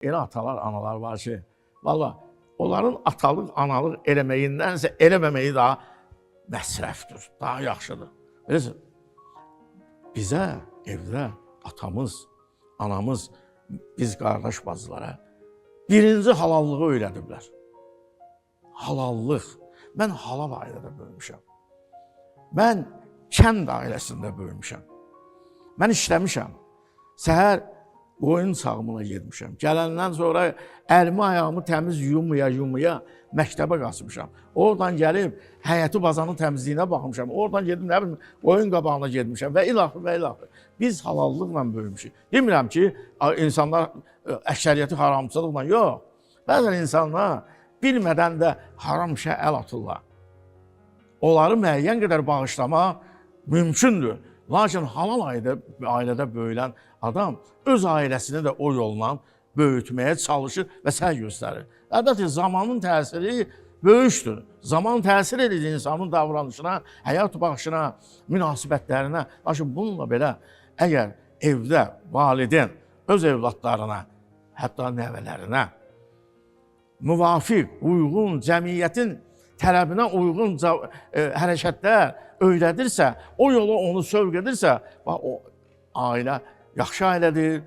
Elə atalar, analar var ki, valla onların atalıq, analıq eləməyindənsə eləməməyi daha məsrəfdir, daha yaxşıdır. Bilirsiniz, bizə evdə atamız, anamız, biz qardaş bacılara birinci halallığı öyrədiblər. Halallıq. Mən halal ailədə böyümüşəm. Mən kənd ailəsində böyümüşəm. Mən işləmişəm. Səhər qoyun sağımına getmişəm. Gələndən sonra əlimi ayağımı təmiz yumaya məktəbə qaçmışam. Oradan gəlib həyəti bazanın təmizliyinə baxmışam. Oradan gedib nə bilim qoyun qabağına getmişəm və ilaxır və ilaxır. Biz halallıqla böyümüşük. Demirəm ki, insanlar əksəriyyəti haramçılıqla yox. Bəzən insanlar bilmədən də haram işə əl atırlar. Onları müəyyən qədər bağışlamaq mümkündür. Lakin halal ailədə böyüyən adam öz ailəsini də o yolla böyütməyə çalışır və səy göstərir. Əlbəttə zamanın təsiri böyükdür. Zaman təsir edir insanın davranışına, həyat baxışına, münasibətlərinə. Lakin bununla belə əgər evdə valideyn öz övladlarına, hətta nəvələrinə müvafiq, uyğun, cəmiyyətin tələbinə uyğun hərəkətlər öyrədirsə, o yola onu sövq edirsə, bax o ailə yaxşı ailədir.